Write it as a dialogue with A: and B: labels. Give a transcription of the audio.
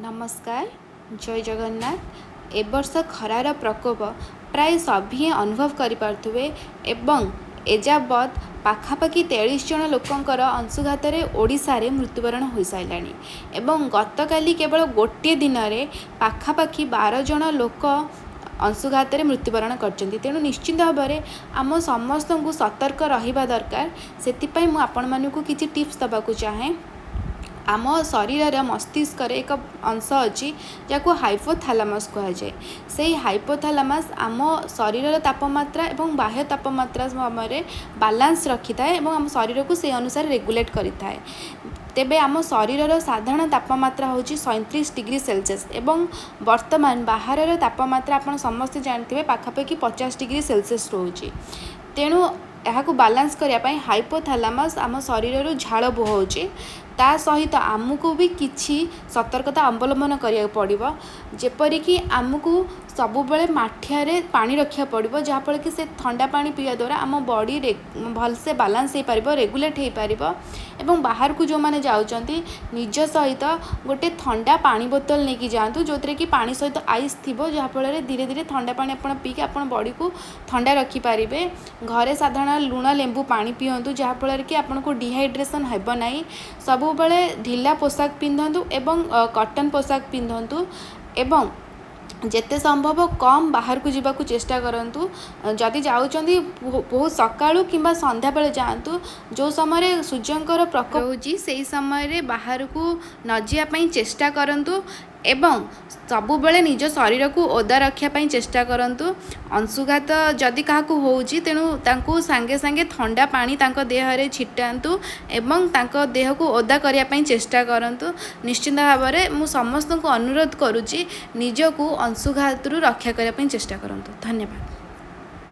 A: ନମସ୍କାର, ଜୟ ଜଗନ୍ନାଥ। ଏ ବର୍ଷ ଖରାର ପ୍ରକୋପ ପ୍ରାୟ ସଭିଏଁ ଅନୁଭବ କରିପାରୁଥିବେ ଏବଂ ଏଯାବତ୍ ପାଖାପାଖି 43 ଜଣ ଲୋକଙ୍କର ଅଂଶୁଘାତରେ ଓଡ଼ିଶାରେ ମୃତ୍ୟୁବରଣ ହୋଇସାରିଲାଣି ଏବଂ ଗତକାଲି କେବଳ ଗୋଟିଏ ଦିନରେ ପାଖାପାଖି 12 ଜଣ ଲୋକ ଅଂଶୁଘାତରେ ମୃତ୍ୟୁବରଣ କରିଛନ୍ତି। ତେଣୁ ନିଶ୍ଚିନ୍ତ ଭାବରେ ଆମ ସମସ୍ତଙ୍କୁ ସତର୍କ ରହିବା ଦରକାର। ସେଥିପାଇଁ ମୁଁ ଆପଣମାନଙ୍କୁ କିଛି ଟିପ୍ସ ଦେବାକୁ ଚାହେଁ। ଆମ ଶରୀରର ମସ୍ତିଷ୍କରେ ଏକ ଅଂଶ ଅଛି, ଯାହାକୁ ହାଇପୋଥାଲାମସ୍ କୁହାଯାଏ। ସେଇ ହାଇପୋଥାଲାମସ୍ ଆମ ଶରୀରର ତାପମାତ୍ରା ଏବଂ ବାହ୍ୟ ତାପମାତ୍ରା ସମୟରେ ବାଲାନ୍ସ ରଖିଥାଏ ଏବଂ ଆମ ଶରୀରକୁ ସେଇ ଅନୁସାରେ ରେଗୁଲେଟ୍ କରିଥାଏ। ତେବେ ଆମ ଶରୀରର ସାଧାରଣ ତାପମାତ୍ରା ହେଉଛି 37 ଡିଗ୍ରୀ ସେଲସିୟସ୍ ଏବଂ ବର୍ତ୍ତମାନ ବାହାରର ତାପମାତ୍ରା ଆପଣ ସମସ୍ତେ ଜାଣିଥିବେ, ପାଖାପାଖି 50 ଡିଗ୍ରୀ ସେଲସିୟସ୍ ରହୁଛି। ତେଣୁ ଏହାକୁ ବାଲାନ୍ସ କରିବା ପାଇଁ ହାଇପୋଥାଲାମସ୍ ଆମ ଶରୀରରୁ ଝାଳ ବୁହାଉଛି। ତା ସହିତ ଆମକୁ ବି କିଛି ସତର୍କତା ଅବଲମ୍ବନ କରିବାକୁ ପଡ଼ିବ, ଯେପରିକି ଆମକୁ ସବୁବେଳେ ମାଠିଆରେ ପାଣି ରଖିବାକୁ ପଡ଼ିବ, ଯାହାଫଳରେ କି ସେ ଥଣ୍ଡା ପାଣି ପିଇବା ଦ୍ୱାରା ଆମ ବଡ଼ି ଭଲସେ ବାଲାନ୍ସ ହେଇପାରିବ, ରେଗୁଲେଟ୍ ହେଇପାରିବ। ଏବଂ ବାହାରକୁ ଯେଉଁମାନେ ଯାଉଛନ୍ତି, ନିଜ ସହିତ ଗୋଟେ ଥଣ୍ଡା ପାଣି ବୋତଲ ନେଇକି ଯାଆନ୍ତୁ, ଯେଉଁଥିରେ କି ପାଣି ସହିତ ଆଇସ୍ ଥିବ, ଯାହାଫଳରେ ଧୀରେ ଧୀରେ ଥଣ୍ଡା ପାଣି ଆପଣ ପିଇକି ଆପଣ ବଡ଼ିକୁ ଥଣ୍ଡା ରଖିପାରିବେ। ଘରେ ସାଧାରଣ ଲୁଣ ଲେମ୍ବୁ ପାଣି ପିଅନ୍ତୁ, ଯାହାଫଳରେ କି ଆପଣଙ୍କୁ ଡିହାଇଡ୍ରେସନ୍ ହେବ ନାହିଁ। ସବୁବେଳେ ଢିଲା ପୋଷାକ ପିନ୍ଧନ୍ତୁ ଏବଂ କଟନ୍ ପୋଷାକ ପିନ୍ଧନ୍ତୁ ଏବଂ ଯେତେ ସମ୍ଭବ କମ୍ ବାହାରକୁ ଯିବାକୁ ଚେଷ୍ଟା କରନ୍ତୁ। ଯଦି ଯାଉଛନ୍ତି, ବହୁତ ସକାଳୁ କିମ୍ବା ସନ୍ଧ୍ୟାବେଳେ ଯାଆନ୍ତୁ। ଯେଉଁ ସମୟରେ ସୂର୍ଯ୍ୟଙ୍କର ପ୍ରକୋପ ରହୁଛି, ସେଇ ସମୟରେ ବାହାରକୁ ନ ଯିବା ପାଇଁ ଚେଷ୍ଟା କରନ୍ତୁ ଏବଂ ସବୁବେଳେ ନିଜ ଶରୀରକୁ ଓଦା ରଖିବା ପାଇଁ ଚେଷ୍ଟା କରନ୍ତୁ। ଅଂଶୁଘାତ ଯଦି କାହାକୁ ହେଉଛି, ତେଣୁ ତାଙ୍କୁ ସାଙ୍ଗେ ସାଙ୍ଗେ ଥଣ୍ଡା ପାଣି ତାଙ୍କ ଦେହରେ ଛିଟାନ୍ତୁ ଏବଂ ତାଙ୍କ ଦେହକୁ ଓଦା କରିବା ପାଇଁ ଚେଷ୍ଟା କରନ୍ତୁ। ନିଶ୍ଚିନ୍ତ ଭାବରେ ମୁଁ ସମସ୍ତଙ୍କୁ ଅନୁରୋଧ କରୁଛି, ନିଜକୁ ଅଂଶୁଘାତରୁ ରକ୍ଷା କରିବା ପାଇଁ ଚେଷ୍ଟା କରନ୍ତୁ। ଧନ୍ୟବାଦ।